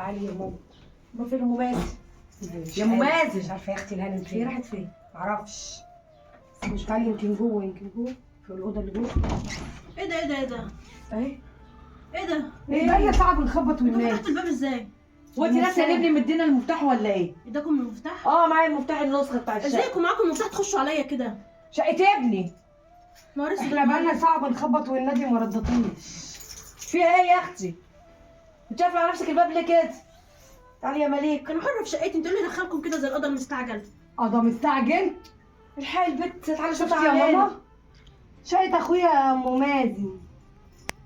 تعالي يا ماما. ما فين ام مازن؟ يا ام مازن مش عارفه يا اختي الهانم هي فين. راحت فين؟ معرفش. مش تعالي، يمكن جوه، يمكن جوه في الاوضة اللي جوه. ايه ده ايه ده ايه ده اهي. ايه ده؟ ايه بقى صعب نخبط انتوا وننام. فتحتوا الباب ازاي؟ وانت ناسيه ان ابني مدينا المفتاح ولا ايه؟ اداكم المفتاح؟ اه معايا المفتاح، النسخة بتاع الشقة. ازيكم معاكم المفتاح تخشوا عليا كده؟ شقه ابني. نهار اسود. احنا بقالنا ساعة بنخبط والنادي ما ردتنيش. فيها ايه يا اختي؟ انت قافله على نفسك الباب ليه كده؟ تعالي يا مليك. انا حره في شقتي، انتوا اللي دخلكم كده زي القضا المستعجل. قضا مستعجل؟ الحقي البت، تعالي شوفي شفتي يا علينا. ماما؟ شقه اخويا يا ام مازن،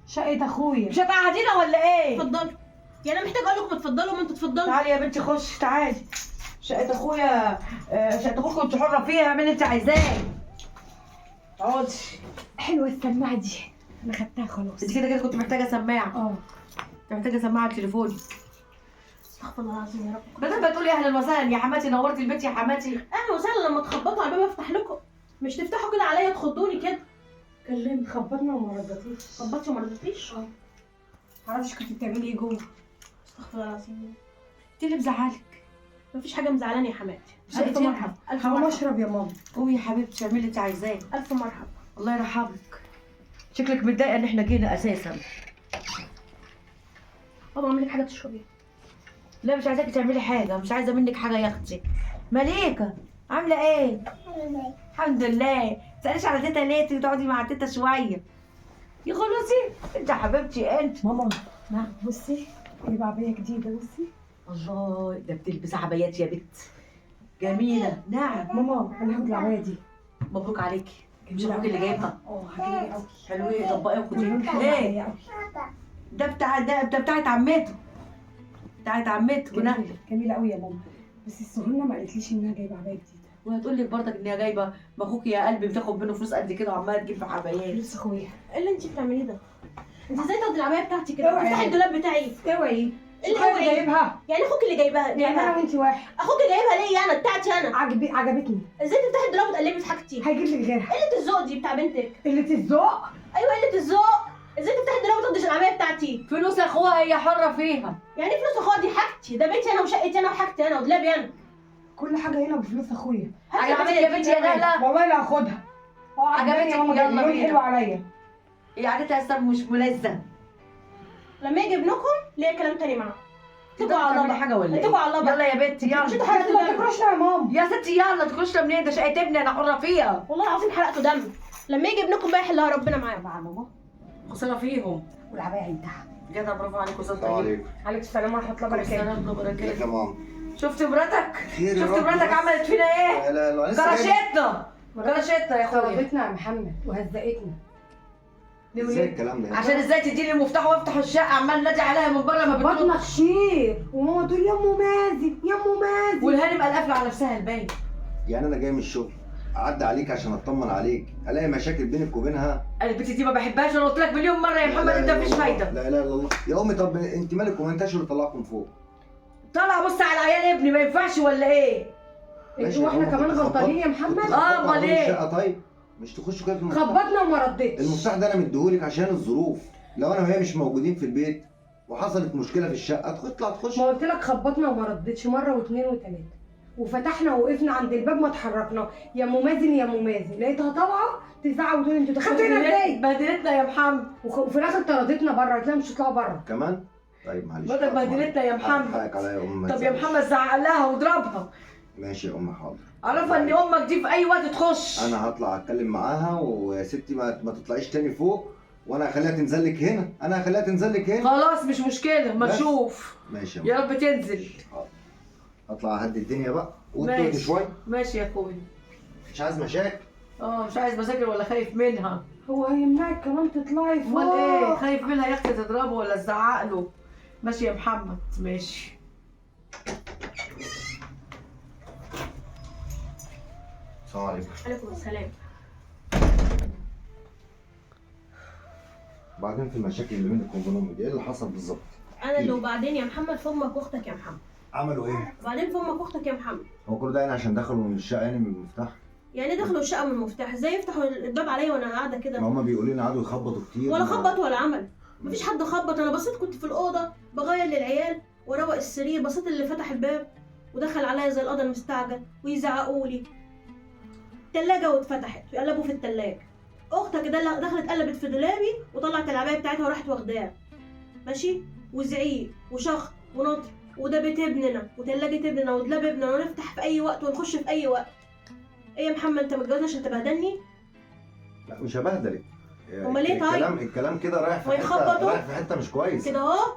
شقه اخويا. مش هتقعدينا ولا ايه؟ اتفضلوا. يعني انا محتاجه اقول لكم اتفضلوا، ما انتوا اتفضلوا. تعالي يا بنتي خش، تعالي. شقة اخويا، شقة اخوك كنت حرة فيها، اعملي اللي انت عايزاه. اقعدي. حلوة السماعة دي، انا خدتها خلاص. انت كده كده كنت محتاجة سماعة. اه كنت محتاجة سماعة على التليفون. استغفر الله العظيم يا رب. بدل ما تقولي اهلا وسهلا يا حماتي، نورتي البيت يا حماتي. اهلا وسهلا لما تخبطوا على الباب افتح لكم، مش تفتحوا كده عليا تخضوني كده. كلمت خبطنا وما ردتيش. خبطتي وما ردتيش؟ اه معرفش كنت بتعملي ايه جوه. استغفر الله العظيم. انت اللي مزعلك. مفيش حاجة مزعلاني يا حماتي. الف مرحبا. الف هقوم مرحبا. اشرب يا ماما. قومي يا حبيبتي اعملي اللي انت عايزاه. الف مرحبا. الله يرحمك. شكلك متضايقة ان احنا جينا اساسا. بابا اعمل لك حاجة تشربيها. لا مش عايزاكي تعملي حاجة، مش عايزه منك حاجة يا اختي. مليكة عامله ايه؟ الحمد لله. تساليش على تيتا ليه؟ تيجي تقعدي مع تيتا شوية. يا خلاصي انت يا حبيبتي انت. ماما نعم. بصي جايبه عباية جديدة، بصي. الله، ده بتلبس عبايات يا بت. جميلة. نعم. ماما انا هاخد العباية دي. مبروك عليكي. مش جميلة اخوك اللي جايبها؟ اه عجباني قوي. حلوين، طبقيها وخديها. ايه ايه ده؟ بتاع ده بتاعت عمته. بتاعت عمته ونهله. جميلة قوي يا ماما. بس السهولة ما قالتليش انها جايبه عباية جديدة. وهتقول لك برضك ان هي جايبه، ما اخوك يا قلبي بتاخد منه فلوس قد كده وعماله تجيب في عبايات. فلوس اخويا. ايه اللي انت بتعمليه ده؟ انت ازاي تاخدي العباية بتاعتي كده؟ اوعي. تفتحي الدولاب بتاعي. اوعي. اللي اخويا هو اللي ايه؟ جايبها. يعني اخوك اللي جايبها؟ يعني انا جايبها وانت واحد. اخوك اللي جايبها ليه؟ انا بتاعتي انا. عجبتني. ازاي تفتحي الدولاب وتقلبي في حاجتي؟ هيجيب لك غيرها. قلة الذوق دي بتاع بنتك. قلة الذوق؟ ايوه قلة الذوق. ازاي تفتحي الدولاب وتاخدي العباية بتاعتي؟ فلوس اخوها هي حره فيها. يعني ايه فلوس اخوها؟ دي حاجتي، ده بيتي انا وشقتي انا وحاجتي انا ودولابي انا. كل حاجة هنا بفلوس اخويا. هاتي عجبتك العباية يا دي. بنتي يا نهله؟ والله لا هاخدها. اه عجبتني يا ماما، يلا جميلة بينا. حلوة عليا. هي قعدتها اصلا مش ملزه. لما يجي ابنكم ليا كلام تاني معاه. اتكلوا على الله تعملي بقى. حاجة ولا ايه؟ اتكلوا على الله بقى. يلا يا بنتي يلا. مش انتوا بس حرقتوا ما دم. تكرهش يا ماما. يا ستي يلا، تخش منين؟ ده شقه ابني انا حره فيها. والله العظيم حرقتوا دم. لما يجي ابنكم بقى يحلها ربنا معاه. مع ماما خسارة فيهم. والعبايه عندها. جدع، برافو عليك وصلت. السلام عليكم. عليك السلام ورحمة الله وبركاته. السلام وبركاته. ازيك يا ماما؟ شفت مراتك؟ خير يا شفت رب. مراتك عملت فينا ايه؟ لا لا لسه جاي. كرشتنا كرشتنا يا اخويا. طردتنا يا محمد وهزقتنا. ازاي الكلام ده؟ عشان ازاي تديني المفتاح وافتح الشقة؟ عمال نادي عليها من بره ما بترد. بطنك شير وماما تقول يا ام مازن يا ام مازن. والهانم قال قافله على نفسها الباب. يعني انا جاي من الشغل اعدي عليك عشان اطمن عليك، الاقي مشاكل بينك وبينها. البت دي ما بحبهاش، انا قلت لك مليون مرة يا محمد لا انت لا مفيش الله. فايده. لا اله الا الله يا امي. طب انت مالك وما انتش اللي طلعكم فوق؟ طالعه بص على عيال ابني، ما ينفعش ولا ايه؟ ماشي يا واحنا ماما، كمان كنت غلطانين يا محمد. كنت آه، خبطت أمال على باب إيه؟ الشقة. طيب مش تخشوا كده في المفتاح؟ خبطنا وما ردتش. المفتاح ده انا مديهولك عشان الظروف، لو انا وهي مش موجودين في البيت وحصلت مشكلة في الشقة تطلع تخش. ما قلت لك خبطنا وما ردتش مرة واثنين وثلاثة، وفتحنا ووقفنا عند الباب ما اتحركنا. يا ام مازن يا ام مازن، لقيتها طالعه تزعق وتقول انتوا دخلتوا هنا ازاي؟ بهدلتنا يا محمد. وفي الاخر طردتنا بره، قالت لنا مش هتطلعوا بره. كمان؟ طيب معلش. مراتك بهدلتنا يا محمد. حقك عليا يا ام. طب يا محمد زعق لها واضربها. ماشي يا ام حاضر. عرفها ان امك دي في اي وقت تخش. انا هطلع اتكلم معاها ويا ستي ما تطلعيش تاني فوق، وانا هخليها تنزل لك هنا، انا هخليها تنزل لك هنا. خلاص مش مشكلة، ما بس. تشوف. ماشي يا يا رب تنزل. حاضر. هطلع اهدي الدنيا بقى وتهدي ماشي. شوية. ماشي يا اخويا. مش عايز مشاكل. اه مش عايز مشاكل ولا خايف منها. هو هيمنعك كمان تطلعي فوق؟ امال ايه؟ خايف منها يا اختي تضربه ولا تزعق له. ماشي يا محمد ماشي. السلام عليكم. عليكم السلام. بعدين في المشاكل اللي بينك وبين امي دي ايه اللي حصل بالظبط؟ انا اللي وبعدين يا محمد في امك واختك يا محمد. عملوا ايه؟ وبعدين في امك واختك يا محمد. هو كل ده يعني عشان دخلوا من الشقة يعني من المفتاح؟ يعني دخلوا الشقة من المفتاح؟ ازاي يفتحوا الباب عليا وانا قاعدة كده؟ ما هما بيقولوا لنا قعدوا يخبطوا كتير. ولا خبط ولا عمل، مفيش حد خبط. انا بصيت كنت في الاوضة بغير للعيال، وروق السرير، بصيت اللي فتح الباب ودخل عليا زي القضا المستعجل ويزعقوا لي. التلاجة واتفتحت ويقلبوا في التلاجة. اختك ده دخلت قلبت في دولابي وطلعت العباية بتاعتها وراحت واخداها. ماشي؟ وزعيق وشخط ونطر، وده بيت ابننا وتلاجة ابننا ودولاب ابننا، ونفتح في اي وقت ونخش في اي وقت. ايه يا محمد، انت متجوزني عشان تبهدلني؟ لا مش هبهدلك. امال ايه طيب؟ الكلام كده رايح في حتة، رايح في حتة مش كويس كده اهو.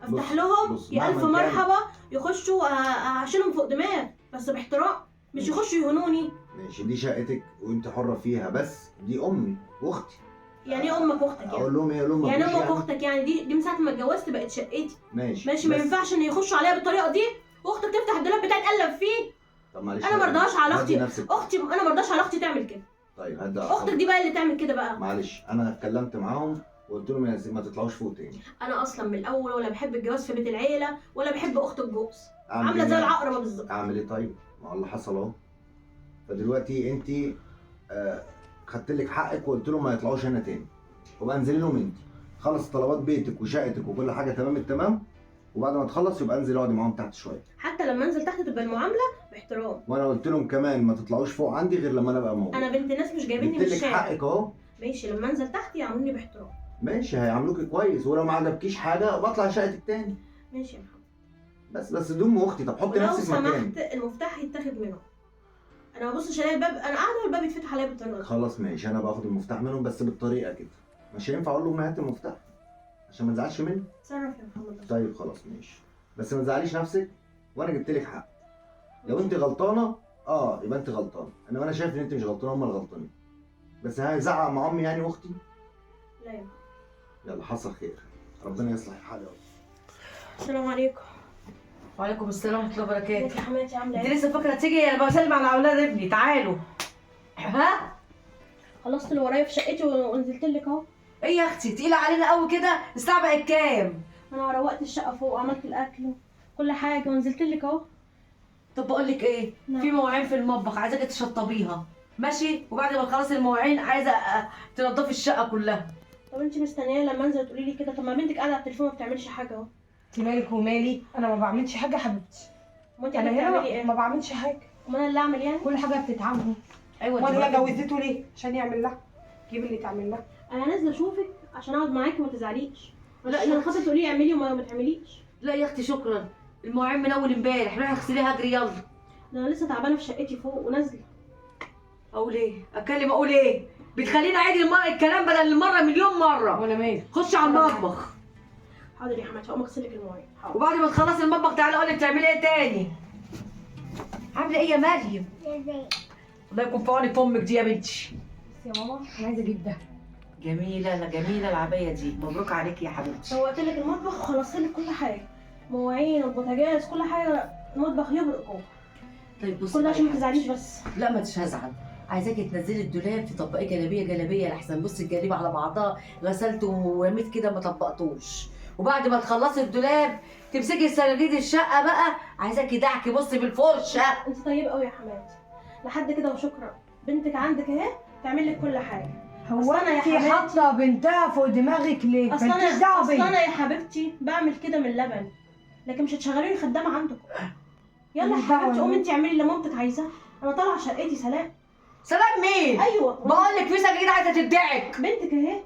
افتح لهم يا الف مرحبا، يخشوا هشيلهم فوق دماغ بس باحترام، مش يخشوا يهنوني. ماشي، دي شقتك وانت حره فيها، بس دي امي واختي. يعني ايه امك واختك يعني؟ اقول لهم ايه؟ اقول لهم يعني امك واختك يعني دي من ساعة ما اتجوزت بقت شقتي. ماشي ماشي، ما ينفعش ان يخشوا عليا بالطريقة دي واختك تفتح الدولاب بتاعي تقلب فيه. طب معلش، انا ما ارضاش على اختي، اختي انا ما ارضاش على اختي تعمل كده. طيب هدي اختك دي بقى اللي تعمل كده بقى. معلش، انا اتكلمت معاهم وقلت لهم ما تطلعوش فوق تاني. انا اصلا من الاول ولا بحب الجواز في بيت العيلة ولا بحب اخت الجوز، عامله زي العقربه بالظبط. اعمل ايه طيب؟ ما هو اللي حصل اهو. فدلوقتي انت خدت لك حقك وقلت لهم ما يطلعوش هنا تاني، وبقى انزلي لهم انت. خلص طلبات بيتك وشقتك وكل حاجة تمام التمام، وبعد ما تخلص يبقى انزل اقعدي معاهم تحت شوية. حتى لما انزل تحت تبقى المعاملة باحترام. وانا قلت لهم كمان ما تطلعوش فوق عندي غير لما انا ابقى موجود. انا بنت ناس مش جايبيني من الشارع. حقك اهو. ماشي، لما انزل تحت يعاملوني باحترام. ماشي، هيعاملوكي كويس، ولو ما عجبكيش حاجة بطلع شقتك تاني. ماشي يا محمد. بس دي ام اختي. طب حطي نفسك مكاني. لو سمحت المفتاح يتاخد منهم. انا ببص الاقي الباب، انا قاعدة والباب يتفتح عليا بالطريقة دي. خلاص ماشي، انا باخد المفتاح منهم بس بالطريقة كده. مش هينفع اقول لهم هات المفتاح عشان ما تزعلش مني. اتصرف يا محمد. طيب خلاص ماشي، بس ما تزعليش نفسك، وانا جبت لك حق. لو انت غلطانة يبقى انت غلطانة، انما انا شايف ان انت مش غلطانة، هم اللي غلطانين. بس هيزعق مع امي يعني واختي؟ لا يا محمد. يلا حصل خير، ربنا يصلح الحال يا رب. السلام عليكم. وعليكم السلام ورحمة الله وبركاته. ازيك يا حماتي، عامله ايه؟ انت لسه فاكره تيجي؟ انا بسلم على اولاد ابني، تعالوا. ها؟ خلصت اللي ورايا في شقتي ونزلت لك اهو. ايه يا اختي، تقيلة علينا قوي كده؟ الساعة بقت كام؟ انا روقت الشقة فوق وعملت الاكل وكل حاجة ونزلت لك اهو. طب بقول لك ايه؟ نعم. في مواعين في المطبخ عايزاكي تشطبيها، ماشي؟ وبعد ما تخلصي المواعين عايزه تنضفي الشقة كلها. طب انت مستنيه لما انزل تقولي لي كده؟ طب ما بنتك قاعدة على التليفون ما بتعملش حاجة اهو. انت مالك ومالي؟ انا ما بعملش حاجة يا حبيبتي. وانت انا هنا بتعملي ايه؟ ما بعملش حاجة. امال انا اللي اعمل يعني؟ كل حاجة بتتعمل. ايوه. امال هي جوزته ليه؟ عشان يعمل لها، جيب اللي تعمل لها. انا نازله اشوفك عشان اقعد معاكي وما تزعليش. لا انا خاطر تقولي لي اعملي وما تعمليش. لا يا اختي شكرا، المواعين من اول امبارح، روحي اغسليها اجري يلا. ده انا لسه تعبانة في شقتي فوق ونازلة. اقول ايه؟ اتكلم اقول ايه؟ بتخليني اعيد الكلام بدل المرة مليون مرة. وانا مالي؟ خش على المطبخ. حاضر يا حماتي، هقوم اغسل لك المواعين. حاضر. وبعد ما تخلصي المطبخ تعالي اقول لك تعملي ايه تاني. عامله ايه يا مريم؟ الله يكون في عونك امك دي يا بنتي. بس يا ماما انا عايزه اجيب ده. جميلة، لا جميلة العباية دي، مبروك عليكي يا حبيبتي. روقت لك المطبخ وخلصت لك كل حاجة، مواعين والبوتاجاز كل حاجة، المطبخ يبرق جوه. طيب بصي، كل ده عشان ما تزعليش بس. لا ما تش هزعل، عايزاكي تنزلي الدولاب تطبقي جلابية جلابية لحسن بصي الجلابية على بعضها غسلته ورميت كده ما طبقتوش. وبعد ما تخلصي الدولاب تمسكي سراجيد الشقة بقى، عايزاكي دعكي بصي بالفرشه. انت طيبة قوي يا حماتي، لحد كده وشكرا. بنتك عندك اهي تعمل لك كل حاجة. هو انت حاطه بنتها فوق دماغك ليه؟ مالكيش دعوه بيا. اصل انا يا حبيبتي بعمل كده من لبن، لكن مش هتشغلوني خدامه عندكم. يلا يا حبيبتي قومي انت اعملي اللي مامتك عايزاه، انا طالعه شقتي. سلام. سلام مين؟ ايوه بقول لك في سجاجيد عايزه تدعك. بنتك اهي.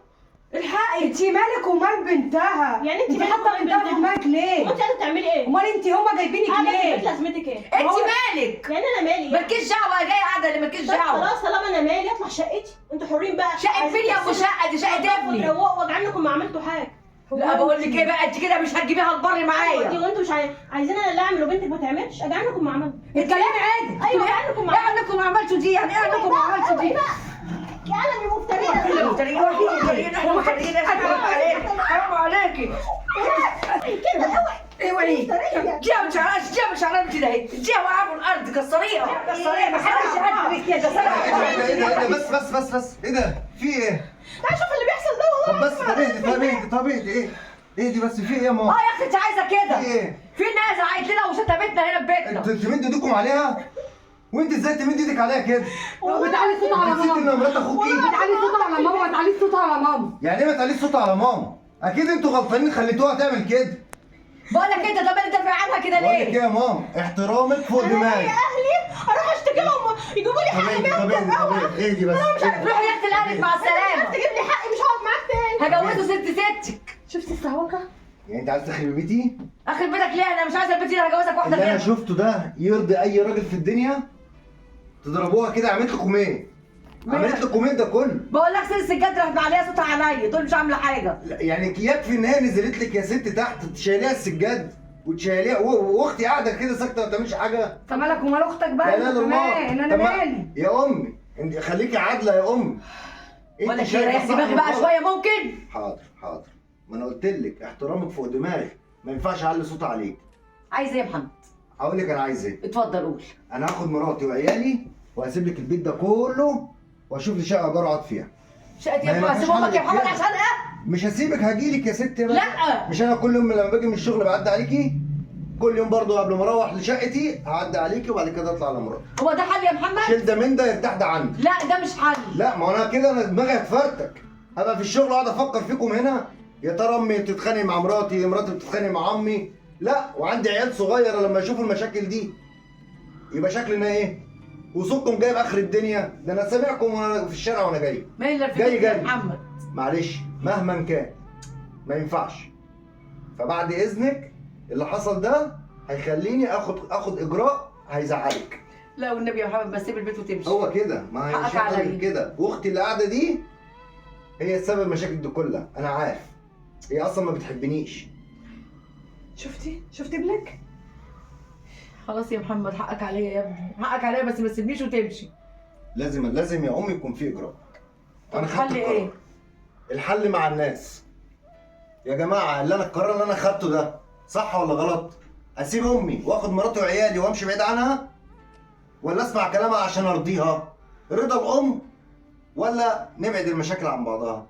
الحقي. انت مالك ومال بنتها؟ يعني انت حاطه بنتها في دماغك ليه؟ وانت قاعدة بتعملي ايه؟ امال انت هما جايبينك ليه؟ انت لازمتك ايه؟ انت مالك؟ يعني انا مالي؟ مالكيش دعوه، جاية قاعدة اللي مالكيش دعوه. خلاص طالما انا مالي اطلع شقتي، انتوا حرين بقى. شقه فين يا ابو شقه؟ دي شقه ابني. روقوا واجعلكم ما عملتوا حاجة. لا بقول لك ايه بقى، انت كده مش هتجيبيها البر معايا. دي وانتوا مش عايزين انا اللي اعمل وبنتك ما تعملش؟ اجعلكم ما عملتوا. اتكلمي عادي. ايوه اجعلكم ما عملتوا. ايه انكم عملتوا دي؟ يعني ايه انكم عملتوا دي؟ يا عالم المفترين. المفترين احنا مفترين، حرام عليكي حرام عليكي كده. اوعي اوعي. اديها مش عارفه، اديها مش عارفه كده اهي، اديها وقعها في الارض، كسريها كسريها، ما حدش قدك يا ايه ده؟ بس بس بس بس ايه ده؟ في ايه؟ تعال شوف اللي بيحصل ده والله. طب بس طب اهدي طب اهدي طب اهدي. ايه؟ اهدي بس، في ايه يا ماما؟ اه يا اختي انت عايزه كده؟ في ايه؟ في ناس زعقت لنا وشتمتنا هنا في بيتنا. انتوا تمدوا ايدكم عليها؟ وانت ازاي تمد ايدك عليها كده؟ بتعلي صوتها على نسيت ماما. ان مرات اخوكي. بتعلي صوتها على ماما، بتعلي صوتها على ماما. يعني ايه ما تعليش صوتها على ماما؟ اكيد انتوا غلطانين خليتوها تعمل كده. بقول لك انت طب انت دافع عنها كده بقول لك ليه؟ ايه يا ماما، احترامك فوق دماغي. اهلي اروح اشتكي لهم يجيبوا لي حقي. طب اهدي، طب اهدي، اهدي بس. مش عارف. روحي يا اختي لاهلك، مع السلامة. تجيب لي حقي، مش هقعد معاك تاني. هجوزه ست ستك. شفتي السهوكه؟ يعني انت عايز تخربي بيتي؟ اخر بيتك ليه؟ انا مش عايزه البيت دي، انا هجوزك واحدة اللي انا غيرها. شفته ده يرضي اي راجل في الدنيا؟ تضربوها كده؟ عملت لكم ايه؟ عملت لكم ايه ده كله؟ بقول لك سيد السجاد راحت معليه صوتها عليا، تقول مش عامله حاجة. لا، يعني يكفي ان هي نزلت لك يا ست تحت تشيليها السجاد وتشيليها، واختي قاعدة كده ساكته ما بتعملش حاجة. طب مالك ومال اختك بقى؟ لا لا انت لا كمان انا مالي يا امي، انت خليكي عادلة يا امي. انت ولا شايفة ريح صح دماغي بقى ولا غلط؟ شوية ممكن؟ حاضر حاضر، ما انا قلت لك احترامك فوق دماغي، ما ينفعش اعلي صوتي عليك. عايز ايه يا محمد؟ هقول لك انا عايز ايه. اتفضل قول. انا هاخد مراتي وعيالي وهسيب لك البيت ده كله واشوف لي شقه ايجار اقعد فيها. شقه ما يا هي محمد؟ مفيش هسيب امك يا حل محمد غير عشان ايه؟ مش هسيبك، هجيلك يا ستي بقى. لا. مش انا كل يوم لما باجي من الشغل بعدي عليكي، كل يوم برضو قبل ما اروح لشقتي هعدي عليكي وبعد كده اطلع على مراتي. هو ده حل يا محمد؟ شيل ده من ده، يرتاح ده عندي. لا ده مش حل. لا ما انا كده انا دماغي هتفرتك، هبقى في الشغل اقعد افكر فيكم هنا، يا ترى امي بتتخانق مع مراتي، مراتي بتتخانق مع امي، لا وعندي عيال صغيرة لما يشوفوا المشاكل دي يبقى شكلنا ايه؟ وصوتكم جايب اخر الدنيا، ده انا سامعكم وانا في الشارع وانا جاي. ما هي اللي جاي في يا جري. محمد. معلش مهما كان ما ينفعش. فبعد اذنك اللي حصل ده هيخليني اخد اجراء هيزعلك. لا والنبي يا محمد ما تسيب البيت وتمشي. هو كده، ما هي مش حقك هتعمل عليا. كده. واختي اللي قاعدة دي هي السبب المشاكل دي كلها، انا عارف هي اصلا ما بتحبنيش. شفتي؟ شفتي ابنك؟ خلاص يا محمد حقك عليا يا ابني، حقك عليا، بس ما تسيبنيش وتمشي. لازم يا امي يكون في اجراء. انا خدت الحل القرار. ايه؟ الحل مع الناس يا جماعة. اللي انا القرار اللي انا خدته ده صح ولا غلط؟ اسيب امي واخد مراتي وعيالي وامشي بعيد عنها، ولا اسمع كلامها عشان ارضيها؟ رضا الام ولا نبعد المشاكل عن بعضها؟